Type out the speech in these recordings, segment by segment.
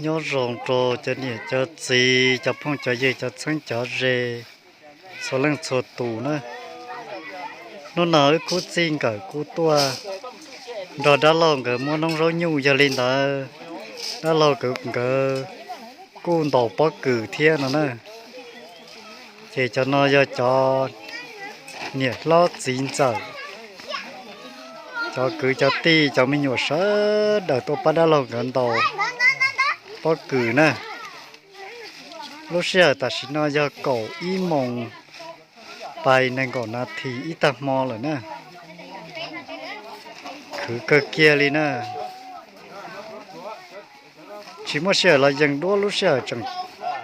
Nyob zoo rau cov niam cov txiv, cov phooj cov ywg, cov txheeb cov ze, txhua leej txhua tus na. Hnub no wb khub txij nkawm kuj tuaj nrog dab laug nkawd muab noob zaub nyuj, yog li ntawd dab laug nkawd kuj ntaus pob kws thiab no na. Ces cov no yog cov niam hlob txiv ntxawm, cov kwv cov tij, cov me nyuam sawv daws tuaj pab dab laug nkawd ntaus pob kws na. Lub sij hawm tam sim no yog kaum ib moos pais nees nkaum nas this ib tag hmo lawm na. Khwv kawg kiag li na. Tsis muaj sij hawm los yees duab, lub sij hawm tseem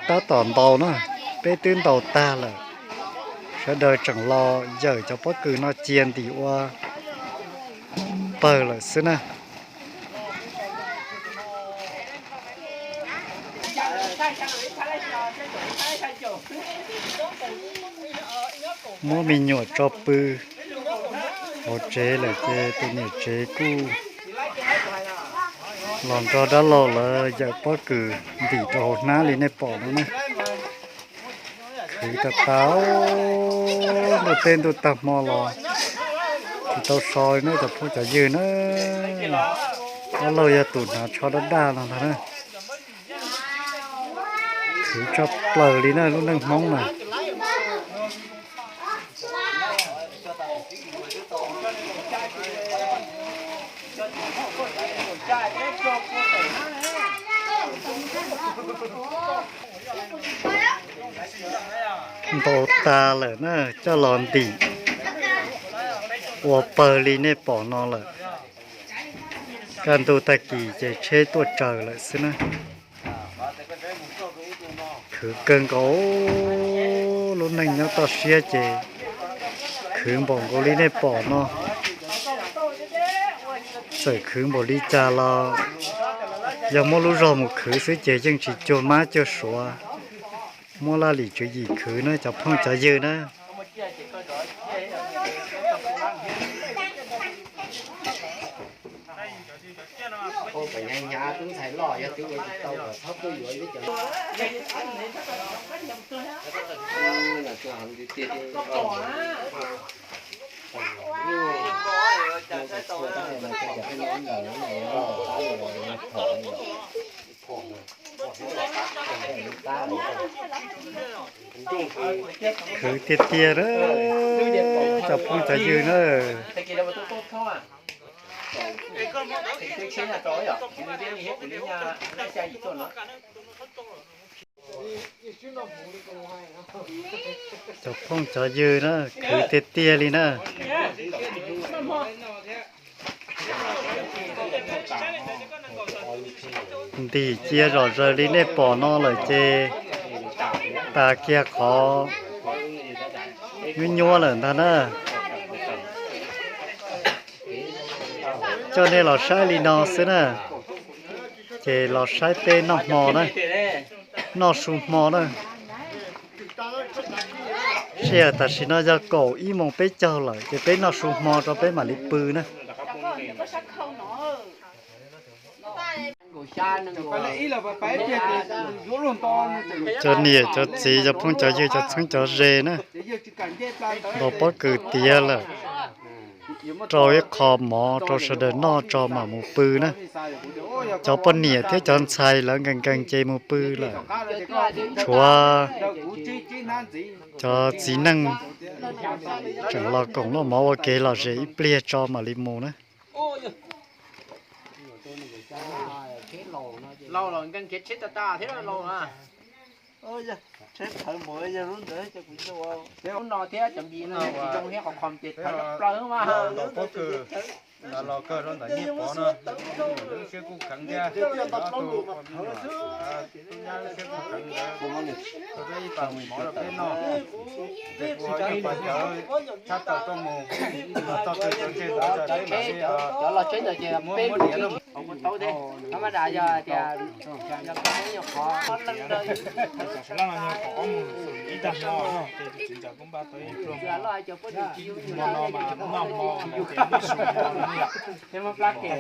tab tom ntaus na, peb twb ntaus tag lawm. Sawv daws tseem los yawm cov pob kws no cia ntim ua pawg lawm xwb na. Muab me nyuam tso pw hauv tsev lawm ces tus niam tsev kuj los nrog dab laug lawv yawm pob kws ntim rau hauv hnab li nej pom no na. Khwv tas tas, ntuj teb ntuj tag hmo los tsis tau so li na cov phooj cov ywg na. Dab laug yog tus hnav tsho daj daj no ntag na. Khwv tshaj plaws li na lub neej Hmoob na. Ntaus tas lawm na, coj los ntim ua pawg li nej pom no lawm. Kaj ntug tag kis ces tsheb tuaj tsaws lawm xwb na. Khwv kawg nkaus, lub neej nyob toj siab ces khwv npaum nkaus li nej pom no. Txawm khwv npaum li cas los yog muab lub zog mus khwv xwb ces yeej tsis cuag mab cuag suav muab laj lim tswv yim khwv na cov phooj cov ywg na. Khwv tiag tiag na, cov phooj cov ywg na. Cov phooj cov ywg na, khwv tiag tiag li na. Ntim cia zom zaws li nej pom no lawm ces tas kiag qhov nyuab nyuab lawm ntag na. Coj nej los saib li no xwb na, ces los saib peb noj hmo na, noj su hmo na. Sij hawm tam sim no yog kaum ib moos peb caug lawm ces peb noj su hmo rau peb mam li pw na. Cov niam cov txiv cov phooj cov ywg cov txheeb cov ze na, ntaus pob kws tiav lawm, rau ib qho mov rau sawv daws noj tso mam mus pw na. Cov poj niam thiab cov ntxhais lawv nkees nkees ces mus pw lawm, tshuav cov txiv neej tseem los koom noj mov ua ke lom zem ib pliag tso mam li mus na. Ntaus pob kws los kawg rau ntawm Nyiaj Pov no, lub siab kuj kheev thiab, tus nyab lub siab kuj kheev ntawd, tau peb ib pas mov rau peb noj. Ces kuv ho ib pas cawv tshab tau tuaj mus, tau txog cov ntses ntawd ces peb mam li muab muab diav loj. Ib tag hmo no ces tus txiv ntxawm kuj npaj tau ib pluag hmo, hmo no mas noj hmo, hmo ces muab su hmo no. Thiab muab plab kem.